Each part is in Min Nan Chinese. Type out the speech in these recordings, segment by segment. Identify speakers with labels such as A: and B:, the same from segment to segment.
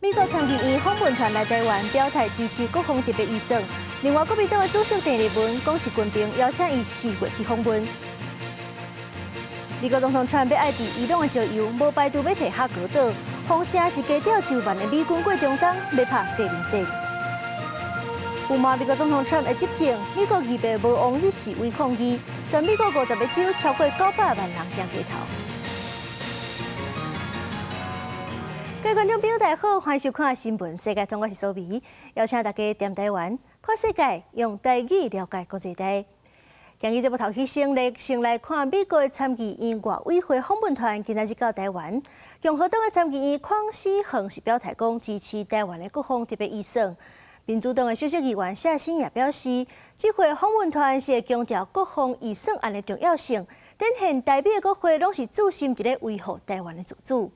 A: 美國參議院訪問團來台灣，表態支持國防特別預算。另外，國民黨的主席鄭麗文講習近平邀請伊4月去訪問。美國總統川普欲佇伊朗的石油，無排除欲提哈格島，風聲是加調9萬的美軍過中東，欲拍地面戰。有嘛，美國總統川普執政，美國預備無王日示威抗議，全美國50個州超過900萬人行街頭。各位觀眾朋友，大家好，歡迎收看新聞世界通，我是蘇美，邀請大家踮台灣看世界，用台語了解國際大。今日節目頭起先來先來看美國參議院外委會訪問團今仔日到台灣，共和黨的參議院鄺思恆是表態講支持台灣的國防特別預算。民主黨的首席議員謝欣也表示，這回訪問團是會強調國防預算案的重要性，展現台美的國會攏是注心佇咧維護台灣的自主。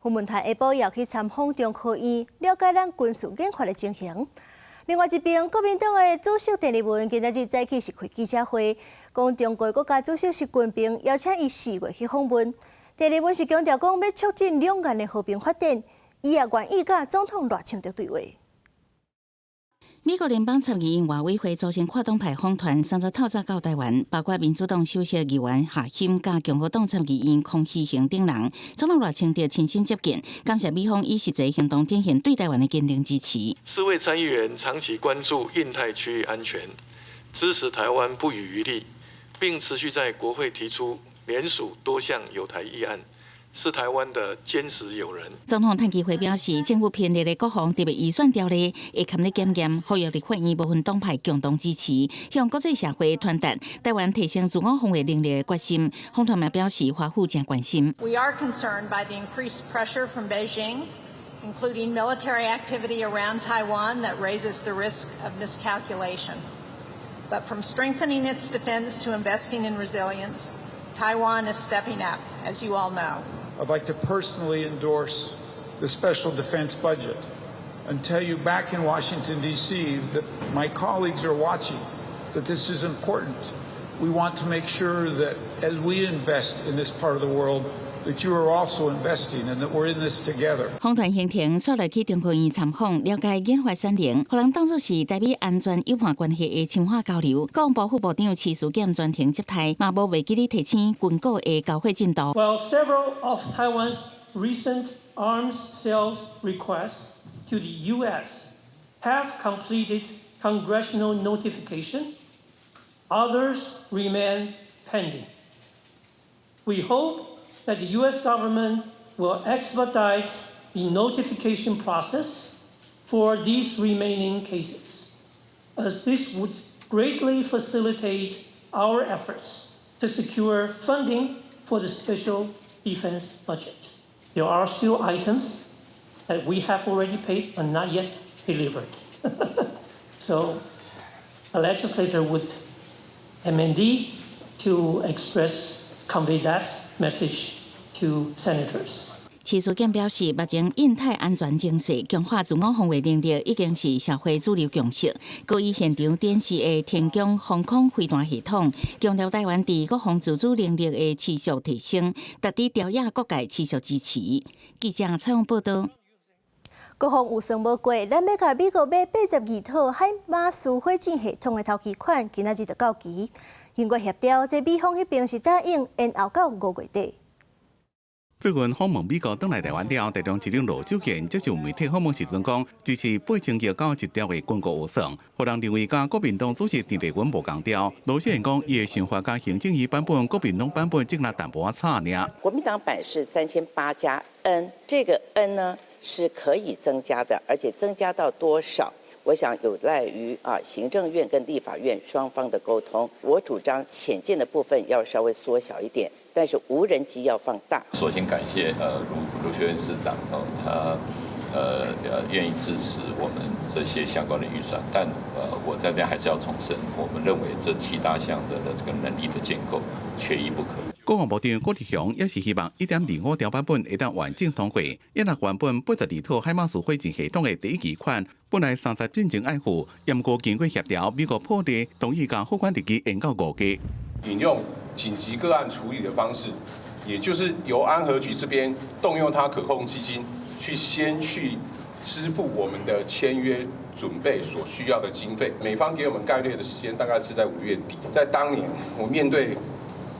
A: 訪問團下晡也去參訪中科院，了解咱軍事研發的情形。另外一邊，國民黨的主席鄭麗文今仔日早起是開記者會，講中國國家主席習近平邀請伊4月去訪問。鄭麗文是強調講欲促進兩岸的和平發展，伊也願意佮總統賴清德對話。
B: 美國聯邦參議院外委會組成跨黨派訪團，上晝透早到台灣，包括民主黨首席議員夏欣佮共和黨參議員康希恆等人。總統賴清德親身接見，感謝美方以實際行動展現對台灣的堅定支持。
C: 四位參議員長期關注印太區域安全，支持台灣不遺餘力，並持續在國會提出聯署多項友台議案，是台灣的堅實友人。
B: 總統譚其輝表示，政府編列的國防特別預算條例會含咧檢驗，呼籲立法院無分黨派共同支持，向國際社會傳達台灣提升自我防衛能力的決心。訪團也表示，華府誠關心。
D: We are concerned by the increased pressure from Beijing, including military activity around Taiwan that raises the risk of miscalculation. But from strengthening its defense to investing in resilience, Taiwan is stepping up, as you all know.
E: I'd like to personally endorse the special defense budget and tell you back in Washington, D.C. that my colleagues are watching, that this is important. We want to make sure that as we invest in this part of the world, that you are also investing and that we're in this together.
B: 訪團行程煞來去中科院參訪，了解研發產能，予人當作是台美安全友伴關係的深化交流。國防部副部長徐思儉專程接待，嘛無袂記得提醒軍購的交貨進度。
F: While several of Taiwan's recent arms sales requests to the U.S. have completed congressional notification, others remain pending. We hope that the U.S. government will expedite the notification process for these remaining cases, as this would greatly facilitate our efforts to secure funding for the special defense budget. There are still items that we have already paid but not yet delivered. So a legislator would amend to express, convey that message to senators.
B: 徐思儉表示，目前印太安全情勢強化自我防衛能力已經是社會主流共識。閣以現場展示的天弓防空飛彈系統，強調台灣佇國防自主能力的持續提升，值得朝野各界持續支持。記者採訪報道。
A: 國防預算無過，咱欲共美國買82套海馬斯火箭系統的頭期款，今仔日就到期。經過協調，這美方彼邊是答應延後到5月底。
G: 最近訪問美國轉來台灣了，台中市長盧秀燕接受媒體訪問時陣講，支持8000億到1兆的軍購預算，予人認為佮國民黨主席鄭麗文無仝調。盧秀燕講，伊的想法佮行政院版本、國民黨版本只若淡薄仔差爾。
H: 國民黨版是3800加 N，這個 N 呢是可以增加的，而且增加到多少？我想有賴於行政院跟立法院雙方的溝通。我主張潛艦的部分要稍微縮小一點，但是無人機要放大。
I: 首先感謝盧秀燕市長哦，他願意支持我們這些相關的預算，但我在這邊還是要重申，我們認為這七大項的這個能力的建構缺一不可。
G: 國防部長郭立雄也是希望1.25兆版本會當完整通過，抑若原本82套海馬斯火箭系統的第一期款，本來30進前愛付，毋過經過協調，美國破例同意將付款日期延到5月。
J: 引用緊急個案處理的方式，也就是由安和局這邊動用它可控基金去先去支付我們的簽約準備所需要的經費。美方給我們概略的時間大概是在5月底。在當年，我面對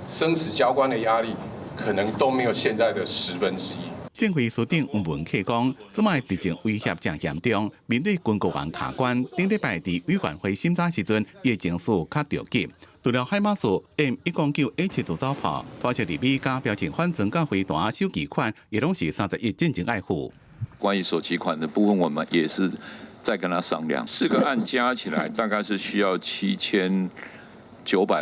J: 生死交關的壓力，可能都沒有現在的1/10。
G: 政府司長黃文克講，這擺敵情威脅誠嚴重，面對軍購案卡關，頂禮拜佇委員會審查時陣，伊的情緒較著急。除了海馬斯 M109A7 自走炮，拖車入美佮標準反裝甲飛彈首期款，也攏是30億進前愛付。
I: 關於首期款的部分，我們也是在跟他商量，四個案加起來大概是需要7900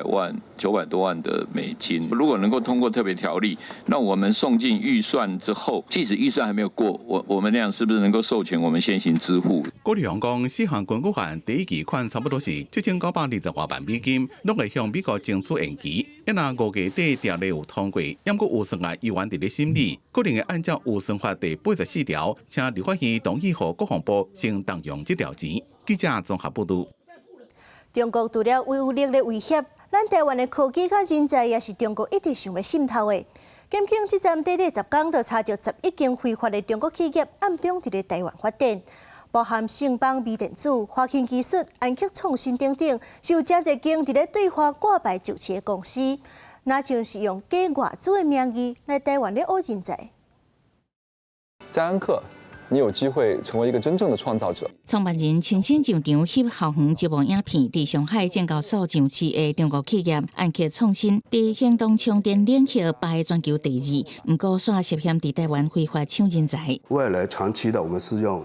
I: 萬900多萬的美金。如果能夠通過特別條例，那我們送進預算之後，即使預算還沒有過，我們那樣是不是能夠授權我們先行支付？
G: 郭立雄講，四項軍購案第一期款差不多是7920多萬美金，攏會向美國爭取延期。若5月底條例有通過，毋過預算案猶原佇咧審理，可能會按照預算法第84條，請立法院同意予國防部先動用這條錢。記者綜合報導。
A: 中國除了武力的威脅，咱台灣的科技佮人才也是中國一直想欲滲透的。檢警這陣短短10工就查著11間非法的中國企業暗中佇咧台灣發展，包含盛邦微電子、華勤技術、安克創新等等，是有誠濟間佇咧對外掛牌上市的公司，若像是用假外資的名義來台灣咧挖人才。
K: 在安克，你有機會成為一個真正的創造者。
B: 創辦人親身上場翕校園招募影片，佇上海證交所上市的中國企業安克創新，佇行動充電領域排全球第二，毋過煞涉嫌佇台灣非法搶人才。
L: 未來長期的，我們是用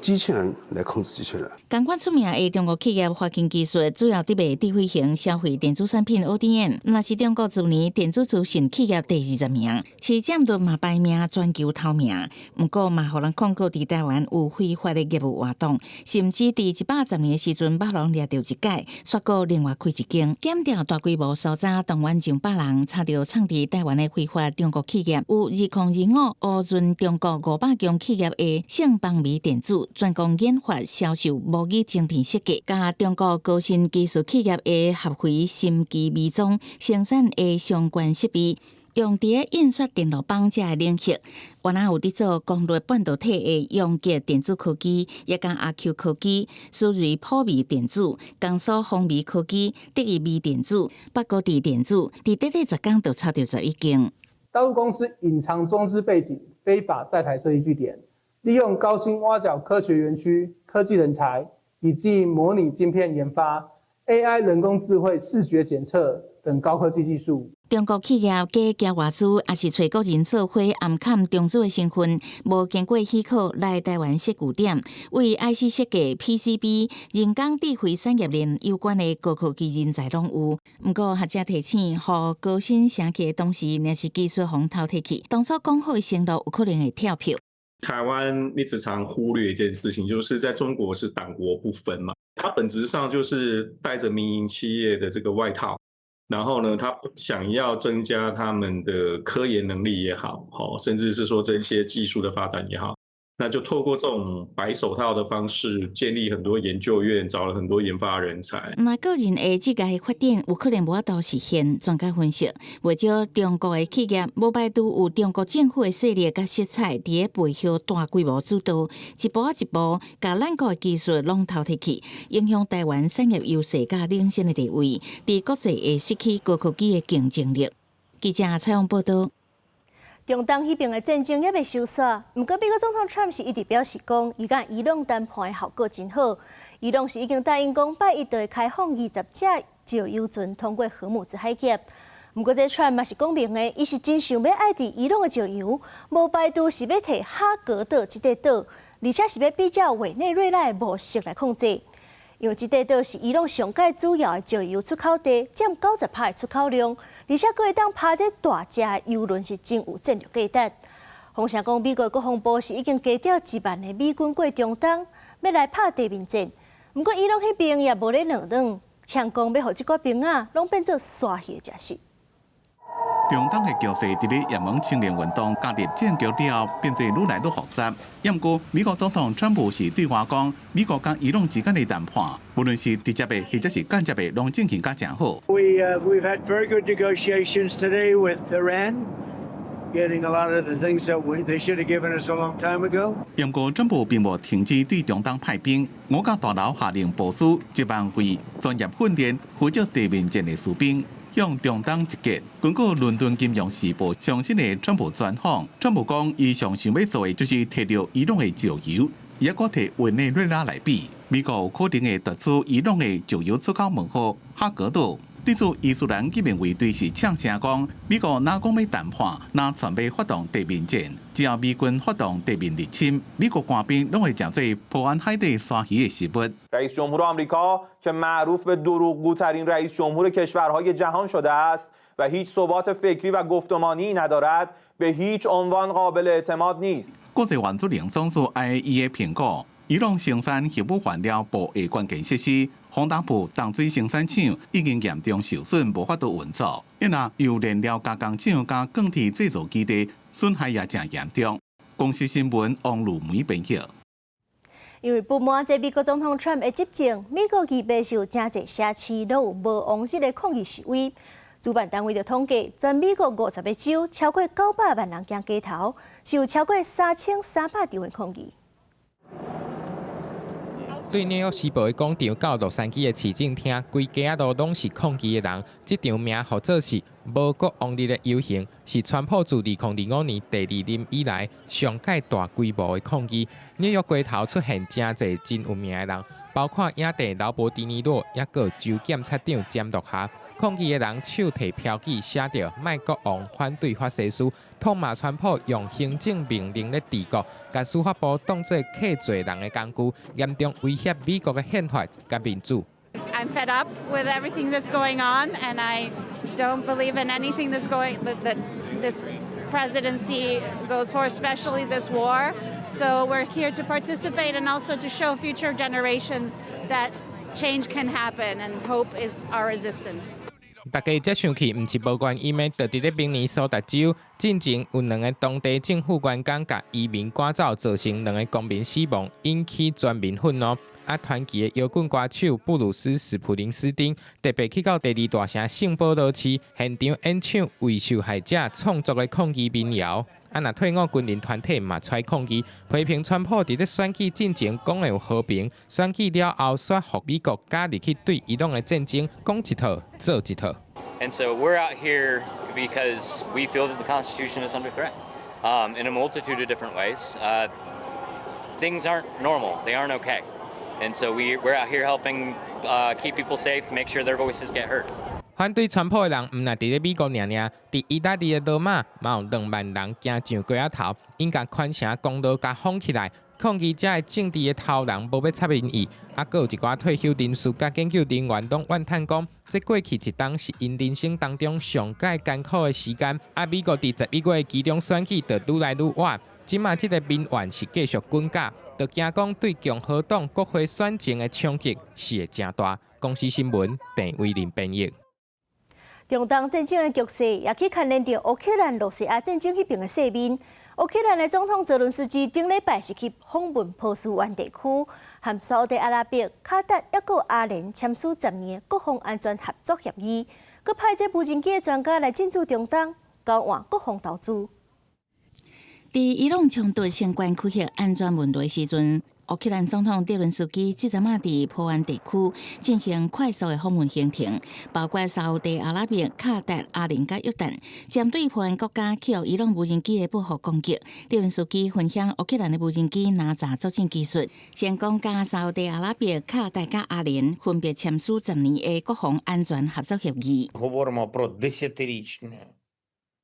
L: 機器人來控制機器人。
B: 仝款出名的中國企業華勤技術，主要佇賣智慧型消費電子產品 ODM，若是中國去年電子資訊企業第20名，市佔率嘛排名全球頭名。毋過嘛，予人控告佇台灣有非法的業務活動，甚至佇110年的時陣，捌予人掠著一擺，煞閣另外開一間。檢調大規模搜查，動員上百人，查著藏佇台灣的非法中國企業，有2025烏潤中國500強企業的盛邦微電子。專攻研發、銷售模擬晶片設計，佮中國高新技術企業的合肥心機微裝生產的相關設備，用佇印刷電路板這个領域，原來有佇做功率半導體的陽極電子科技，也佮阿 Q 科技、思銳普微電子、江蘇宏微科技、德意微電子、北高地電子，佇短短10工就查著11間。
M: 大陸公司隱藏中資背景，非法在台設立據點。利用高新挖角科學園區科技人才，以及模擬晶片研發、AI 人工智慧視覺檢測等高科技技術。
B: 中國企業假交外資，抑是揣個人做伙暗崁中資的身份，無經過許可來台灣設據點，為 IC 設計、PCB、人工智慧產業鏈有關的高科技人才攏有。毋過學者提醒，予高薪升級的同時，若是技術予偷提去，當初講好的承諾有可能會跳票。
N: 台灣一直常忽略一件事情，就是在中國是黨國不分嘛，它本質上就是帶着民營企業的這個外套，然後呢，他想要增加他們的科研能力也好，甚至是說這些技術的發展也好，那就透過這種白手套的方式，建立很多研究院，找了很多研發人才。
B: 那個人的這個發展有可能無法度實現。專家分析，袂少中國的企業無排除有中國政府的勢力佮色彩，佇咧背後大規模主導，一步仔一步，共咱國的技術攏偷提去，影響台灣產業優勢佮領先的地位，佇國際會失去高科技的競爭力。記者採訪報導。
A: 中東彼邊的戰爭猶未收煞，毋過美國總統川普是一直表示講，伊佮伊朗談判的效果真好。伊朗是已經答應講，拜一就會開放20隻石油船通過荷姆茲海峽。毋過這川普嘛是講明的，伊是真想欲愛佇伊朗的石油，無排除是欲提哈格島這塊島，而且是欲比照委內瑞拉的模式來控制。因為這塊島是伊朗上蓋主要的石油出口地，佔90%的出口量。而且閣會當拍這大隻油輪是真有戰略價值。風聲講，美國國防部是已經加調1萬个美軍過中東，欲來拍地面戰。毋過伊朗彼邊也無咧軟軟，嗆講欲予這寡兵仔攏變做沙魚的食食。
G: 中東的局勢佇咧也門青年運動加入戰局了後，變做愈來愈複雜。毋過，美國總統川普是對外講，美國佮伊朗之間的談判，無論是直接的或者是間接的，攏進行甲誠好。
O: We've had very good negotiations today with Iran. Getting a lot of the things that they should have given us a long time ago.
G: 毋過川普並無停止對中東派兵，五角大樓下令部署1萬位專業訓練、負責地面戰的士兵向中東集結。根據倫敦金融時報上新的川普專訪，川普講，伊上想欲做的就是提著伊朗的石油，伊猶閣提委內瑞拉來比，美國有可能會奪取伊朗的石油出口門戶哈格島。對此，伊斯蘭革命衛隊是嗆聲講，美國若講欲談判，若準備發動地面戰，只要美軍發動地面入侵，美國官兵攏會成做波灣海底鯊魚的食物。
P: رئیس جمهور آمریکا که معروف به دروغگوترین رئیس جمهور کشورهای جهان شده است و هیچ ثبات فکری و گفتمانی ندارد، به هیچ عنوان قابل اعتماد نیست。
G: 國際原子能總署 IAEA 評估，伊朗生產核武原料部的關鍵設施，風達埔淡水生產廠已經嚴重受損，無法度運作。因為鈾燃料加工廠佮鋼鐵製造基地損害也誠嚴重。公視新聞王如梅編譯。
A: 因為不滿這美國總統川普的執政，美國預備受誠濟城市攏有無王日的抗議示威。主辦單位就統計，全美國50個州超過900萬人行街頭，是有超過3300場的抗議。
Q: 對紐約時報的廣場到洛杉磯的市政廳，規街仔路攏是抗議的人。這場名號做是無國王日的遊行，是川普自2025年第二任以來上蓋大規模的抗議。紐約街頭出現誠濟真有名的人，包括影帝勞勃迪尼洛，抑閣州檢察長詹洛霞。抗議的人手提標語，寫著“莫國王，反對法西斯”，痛罵川普用行政命令咧治國，共司法部當做課稅人的工具，嚴重威脅美國的憲法佮民主。
R: I'm fed up with everything that's going on, and I don't believe in anything that this presidency goes for, especially this war. So we're here to participate and also to show future generations that change can happen and hope is our resistance.
Q: 大家遮生氣，毋是無原因的。就佇咧明尼蘇達州，進前有兩个當地政府員工共移民趕走，造成兩个公民死亡，引起全民憤怒。啊，傳奇的搖滾歌手布魯斯·史普林斯丁特別去到第二大城聖保羅市現場演唱為受害者創作的抗議民謠。啊，若退伍軍人團體嘛出來抗議，批評川普佇咧選舉進前講的有和平，選舉了後煞予美國加入去對伊朗的戰爭，講一套做一套。
S: And so we're out here because we feel that the Constitution is under threat in a multitude of different ways. Things aren't normal. They aren't okay. And so we're out here helping keep people safe, make sure their voices get heard.
Q: 反對川普的人，毋但佇咧美國爾爾，佇意大利的羅馬，嘛有2萬人行上街仔頭，𪜶共寬城公路共封起來，抗議遮的政治的頭人無欲插𪜶意，啊，閣有一寡退休人士佮研究人員攏怨嘆講，這過去一冬是𪜶人生當中上蓋艱苦的時間。啊，美國佇11月期中選舉就愈來愈倚，這馬這个民怨是繼續滾價，就驚講對共和黨國會選情的衝擊是會誠大。公視新聞鄭偉林編譯。
A: 中東戰爭的局勢也去牽連著烏克蘭、羅西亞戰爭彼爿的世面。烏克蘭的總統澤倫斯基頂禮拜是去訪問波斯灣地區，和沙烏地阿拉伯、卡達抑閣阿聯簽署10年的國防安全合作協議，閣派這無人機的專家來進駐中東，交換國防投資。
B: 佇伊朗衝突相關區域安全問題時陣，烏克蘭總統澤倫斯基這陣仔佇波灣地區進行快速的訪問行程，包括沙烏地阿拉伯、卡達、阿聯佮約旦，針對波灣國家去予伊朗無人機的報復攻擊。澤倫斯基分享烏克蘭的無人機哪閘作戰技術，成功佮沙烏地阿拉伯、卡達佮阿聯分別簽署十年的國防安全合作協議。
T: Говоримо про десятирічне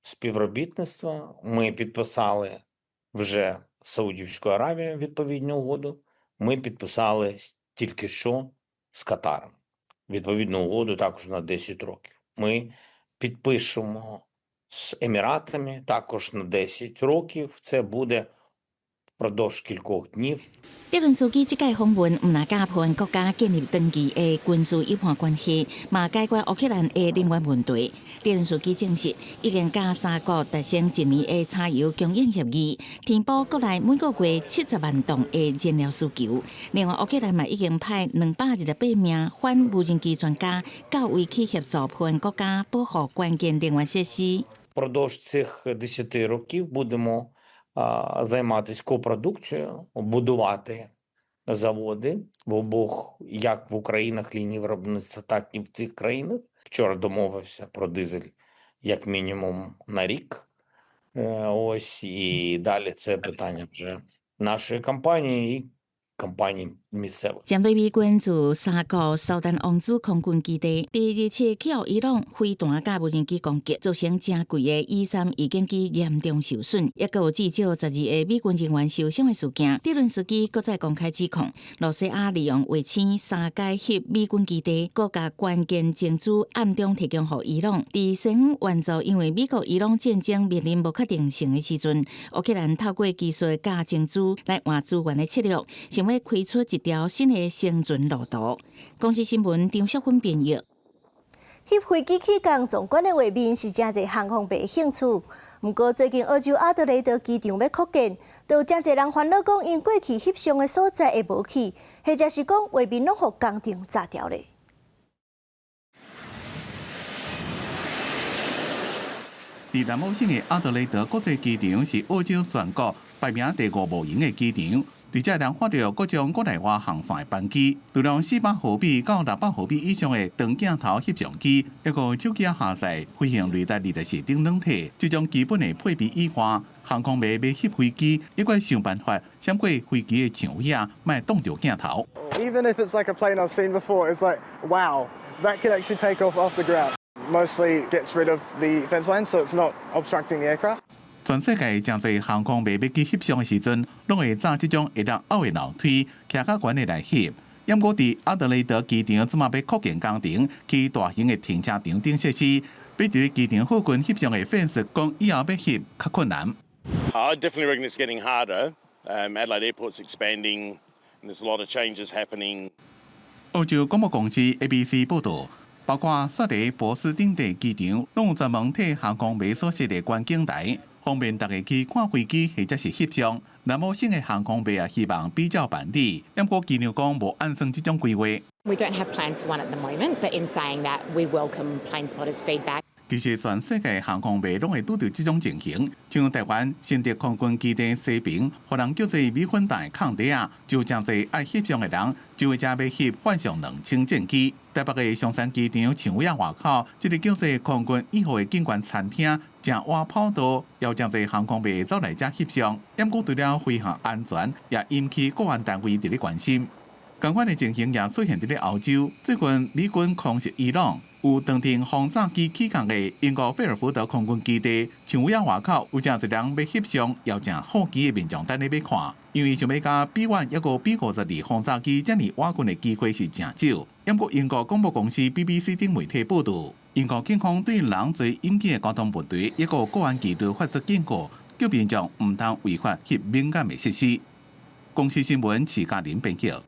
T: співробітництво. Ми підписали вже з Саудівською Аравією відповідну угоду. Ми підписали тільки що з Катаром відповідну угоду також на 10 років. Ми підпишемо з Еміратами також на 10 років. Це буде впродовж кількох днів.
B: 澤倫斯基這擺訪問，毋但佮波灣國家建立長期的軍事友伴關係，嘛解決烏克蘭的能源問題。澤倫斯基證實，已經佮三國達成一年的柴油供應協議，填補國內每個月70萬噸的燃料需求。另外，烏克蘭嘛已經派228名反無人機專家到位去協助波灣國家保護關鍵能源設施。
T: Впродовж цих 10 років будемо займатися копродукцією, будувати заводи в обох, як в Українах лінії виробництва, так і в цих країнах. Вчора домовився про дизель як мінімум на рік. Ось і далі це питання вже нашої компанії і компаній місцевих.
B: 針對美軍自三個蘇丹王子空軍基地，佇27去予伊朗飛彈佮無人機攻擊，造成誠貴的伊-3預警機嚴重受損，抑閣有至少12個美軍人員受傷的事件。澤倫斯基閣再公開指控，羅西亞利用衛星三解翕美軍基地，閣共關鍵情資暗中提供予伊朗。佇西方援助因為美國伊朗戰爭面臨無確定性的時陣，烏克蘭透過技術佮情資來換資源的策略，想欲開出一條新的生存路途。公視新聞張淑芬編譯。
A: 翕飛機起降壯觀的畫面是誠濟航空迷興趣。毋過最近澳洲阿德雷德機場欲擴建，就有誠濟人煩惱講，𪜶過去翕相的所在會無去，或者是講畫面攏予工程閘掉咧。
G: 佇南澳省的阿德雷德國際機場是澳洲全國排名第五無閒的機場。佇遮人看著各種國內外航線的班機，除了400毫米到600毫米以上的長鏡頭翕相機，抑閣手機下載飛行雷達24頂軟體，這種基本的配備以外，航空迷欲翕飛機，抑閣想辦法閃過飛機的牆尾仔，莫擋著鏡頭。
U: Even if it's like a plane I've seen before, it's like, wow, that can actually take off off the ground. Mostly gets rid of the fence line, so it's not obstructing the aircraft.
G: 全世界誠濟航空迷欲去翕相的時陣，攏會走這種會當拗的樓梯，徛較懸的來翕。毋過佇阿德雷德機場這馬欲擴建工程，起大型的停車場等設施，欲佇咧機場附近翕相的 fans 講，以後欲翕較困難。
V: I definitely reckon it's getting harder. Adelaide Airport's expanding, and there's a lot of changes happening.
G: 澳洲廣播公司 ABC 報導，包括雪梨、珀斯等地機場，攏有專門替航空迷所設的觀景台，方便大家去看飛機或者是翕相。南澳省的航空迷也希望比照辦理，毋過機場講無按算這種規劃。
W: We don't have plans for one at the moment, but in saying that, we welcome plane spotters' feedback.
G: 其實全世界航空迷攏會拄著這種情形，像台灣新竹空軍基地西爿，予人叫做米粉蛋空地仔，就誠濟愛翕相的人，就會遮欲翕幻象2000戰機。台北的松山機場牆尾仔外口，這个叫做空軍一號的景觀餐廳，誠倚跑道，也有誠濟航空迷走來遮翕相。毋過除了飛行安全，也引起國安單位佇咧關心。仝款的情形也出現佇咧歐洲，最近美軍空襲伊朗，有長程轟炸機起降的英國費爾福德空軍基地，牆尾仔外口有誠濟人欲翕相，也有誠好奇的民眾等咧欲看，因為想欲佮 B-1 抑閣 B-52轟炸機遮爾倚近的機會是誠少。毋過英國廣播公司 BBC 等媒體報導，英國警方對人濟引起的交通問題，抑閣國安紀律發出警告，叫民眾毋通違法翕敏感的設施。公視新聞徐嘉玲編輯。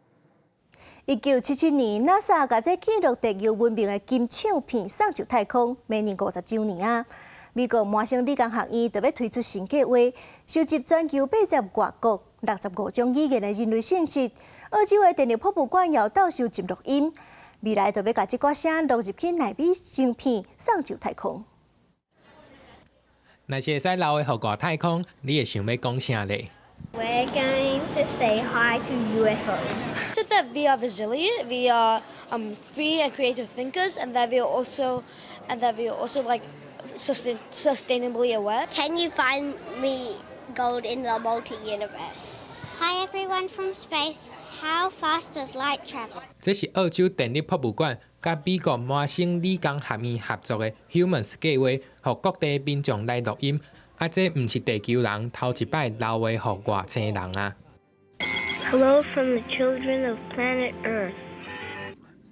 A: 1977年，NASA 共這記錄地球文明的金唱片送上太空，明年50週年啊！美國麻省理工學院特別推出新計劃，收集全球80外國65種語言的人類信息。澳洲的電力博物館也有鬥收集錄音，未來就欲共這寡聲錄入去納米晶片，送上太空。
Q: 若是會使留話予外太空，你會想欲講啥咧？
X: We're going to say hi to UFOs.
Y: Said that we are resilient, we are free and creative thinkers, and that we are also like sustainably aware.
X: Can you find me gold in the multi-universe? Hi everyone from space. How fast does light travel?
Q: 這是澳洲電力博物館佮美國麻省理工學院合作的 Humans 計劃，予各地民眾來錄音。啊，這毋是地球人頭一擺留話予外星人啊！
X: Hello from the children of planet Earth.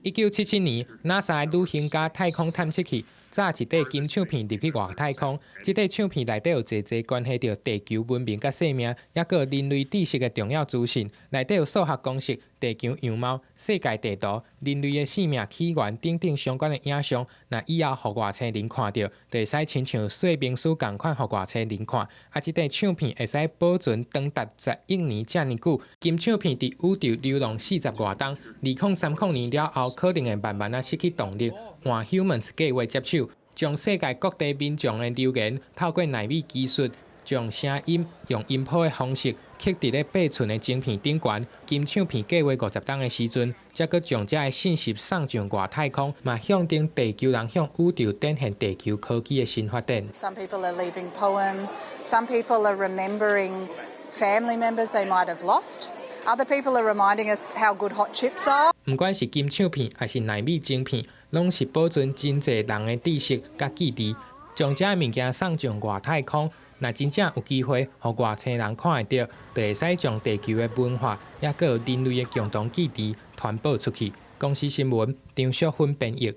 Q: 1977年，NASA 的旅行家太空探測器炸一塊金唱片入去外太空。這塊唱片內底有濟濟關係著地球文明佮生命，抑閣人類知識的重要資訊。內底有數學公式、地球樣貌、世界地圖、人類的生命起源等等相關的影像。若以後予外星人看著，就會使親像說明書仝款予外星人看。啊，這塊唱片會使保存長達10億年遮爾久。金唱片佇宇宙流浪40外冬，2030年了後，可能會慢慢仔失去動力，換 Humans 計劃接手。將世界各地民眾的留言透過納米技術，將聲音用音波的方式刻佇咧8寸的晶片頂懸。金唱片計劃50冬的時陣，才閣將這个信息送上外太空，嘛象徵地球人向宇宙展現地球科技的新發展。
C: Some people are leaving poems. Some people are remembering family members they might have lost. Other people are reminding us how good hot chips are.
Q: 毋管是金唱片，抑是納米晶片，攏是保存真濟人的知識佮記憶，將這个物件送上外太空。若真正有機會，予外星人看會著，就會使將地球的文化，抑閣有人類的共同記憶傳播出去。公視新聞張淑芬編譯。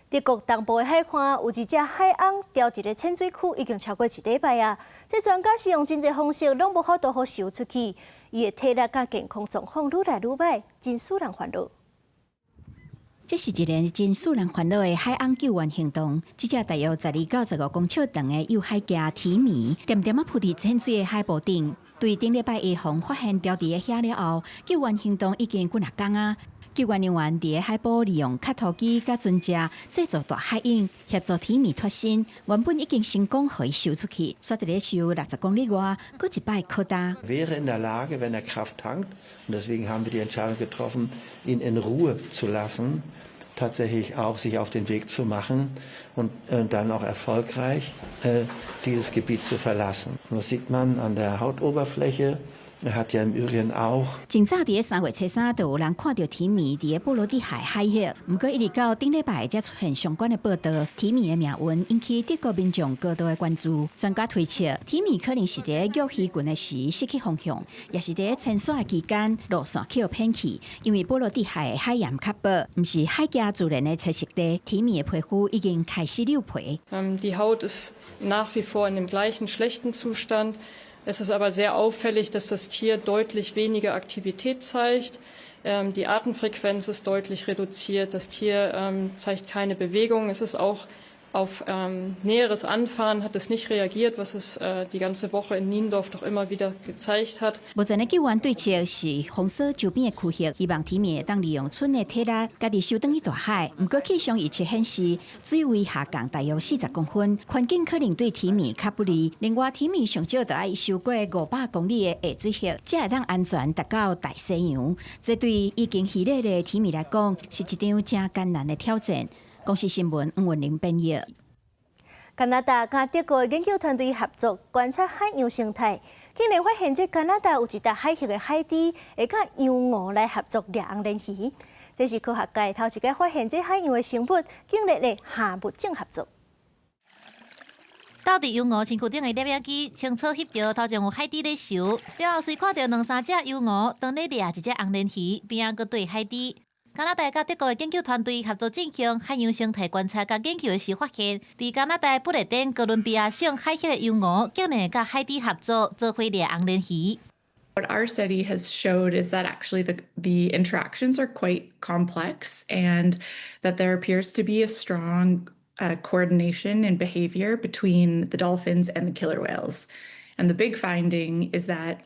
A: 德國東部的海岸有一隻海鰪牢佇咧淺水區，已經超過一禮拜啊！這專家是用真濟方式，攏無法度予泅出去。伊的體力佮健康狀況愈來愈䆀，真使人煩惱。
D: 這是一個真使人煩惱的海鰪救援行動。這隻大約12到15公尺長的幼海鷄提米，恬恬仔浮佇淺水的海埔頂。對頂禮拜下昏發現牢佇咧遐了後，救援行動已經幾若工啊！救援人員佇海埔利用磕塗機佮船隻製造大海湧，協助提米脫身。原本已經成功予伊泅出去，煞佇咧泅60公里外，閣一擺靠焦。
E: Wäre in der Lage, wenn er Kraft tankt, und deswegen haben wir die Entscheidung getroffen, ihn in Ruhe zu lassen, tatsächlich auch sich auf den Weg zu machen und dann auch erfolgreich dieses Gebiet zu verlassen. Und das sieht man an der Hautoberfläche. Er hat ja im Übrigen auch
D: 真早佇咧3月初3，就有人看著提米佇咧波羅的海海域。毋過一直到頂禮拜才出現相關的報道，提米的命運引起德國民眾高度的關注。專家推測，提米可能是佇咧虐魚群的時失去方向，抑是佇咧遷徙的期間路線予騙去。因為波羅的海的海鹽較薄，毋是海鷄自然的棲息地。提米的皮膚已經開始溜皮。
F: Die Haut ist nach wie vor in dem gleichen schlechten Zustand. Es ist aber sehr auffällig, dass das Tier deutlich weniger Aktivität zeigt. Die Atemfrequenz ist deutlich reduziert. Das Tier zeigt keine Bewegung. Es ist auch auf näheres Anfahren hat es nicht reagiert, was es die ganze Woche in Niendorf doch immer wieder gezeigt hat.
D: 目前的救援對策是封鎖周邊的區域，希望提米會當利用賰的體力，家己游轉去大海。毋過氣象預測顯示，水位下降大約40公分，環境可能對提米較不利。另外，提米上少著愛游過500公里的下水域，才會當安全達到大西洋。這對已經疲累的提米來講，是一場誠艱難的挑戰。公視新聞黃文玲編譯。
A: 加拿大佮德國研究團隊合作觀察海洋生態，竟然發現這加拿大有一搭海域的海豬會佮羊鵠來合作掠紅鰱魚。這是科學界頭一擺發現這海洋的生物竟然會跨物種合作。
H: 倒佇羊鵠身軀頂的攝影機清楚翕著頭前有海豬咧游，了後隨看著兩三隻羊鵠當咧掠一隻紅鰱魚，邊仔閣綴海豬。加拿大佮德國的研究團隊合作進行海洋生態觀察佮研究的時，發現，佇加拿大不列顛哥倫比亞省海域的羊鵠竟然會佮海豬合作，做伙掠紅鰱魚。
Z: What our study has showed is that actually the interactions are quite complex and that there appears to be a strong coordination in behavior between the dolphins and the killer whales. And the big finding is that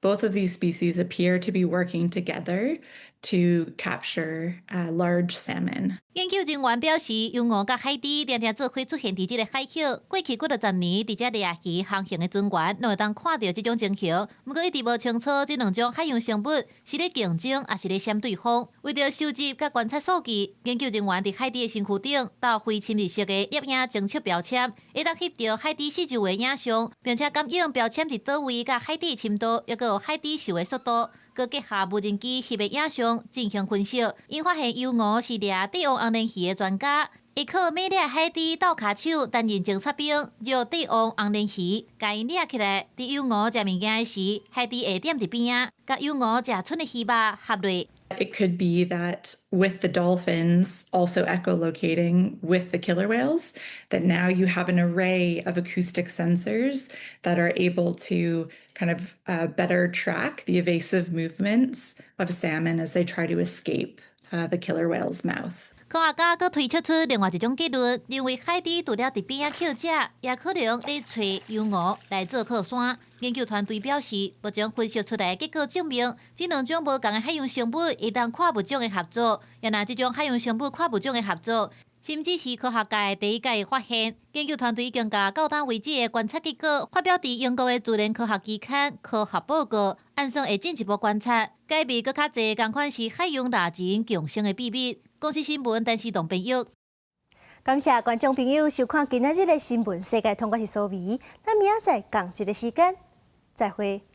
Z: both of these species appear to be working together to capture large salmon.
H: 研究人員表示，羊鵠佮海豬定定做伙出現佇這个海域，過去幾若十年，佇遮掠魚航行的船員攏會當看著這種情形。毋過一直無清楚，這兩種海洋生物是咧競爭，抑是咧閃對方。為著收集佮觀察數據，研究人員佇海豬的身軀頂鬥非侵入式的攝影偵測標籤，會當翕著海豬四周圍影像，並且感應標籤佇佗位佮海底深度，抑閣有海豬游的速度。閣結合無人機翕的影像進行分析，𪜶發現羊鵠是掠帝王紅鰱魚的專家，會靠猛掠海豬鬥跤手擔任偵察兵，抓帝王紅鰱魚，共𪜶掠起來。佇羊鵠食物件的時，海豬會踮佇邊仔，共羊鵠食賰的魚肉合落。
Z: It could be that with the dolphins also echolocating with the killer whales, that now you have an array of acoustic sensors that are able to kind of better track the evasive movements of salmon as they try to escape the killer whale's mouth.
H: 科學家閣推測出另外一種結論，認為海豬除了佇邊仔抾食，也可能咧揣羊鵠來做靠山。研究團隊表示，目前分析出來的結果證明，這兩種無仝的海洋生物會當跨物種的合作。也若這種海洋生物跨物種的合作，甚至是科學界第一改發現。研究團隊已經共到今為止的觀測結果發表佇英國的自然科學期刊《科學報告》，按算會進一步觀察，解密閣較濟仝款是海洋獵人共生的秘密。公視新聞，陳思棟編譯。
A: 感謝觀眾朋友收看今仔日的新聞世界通，我是蘇美，咱明仔載仝一个時間再會。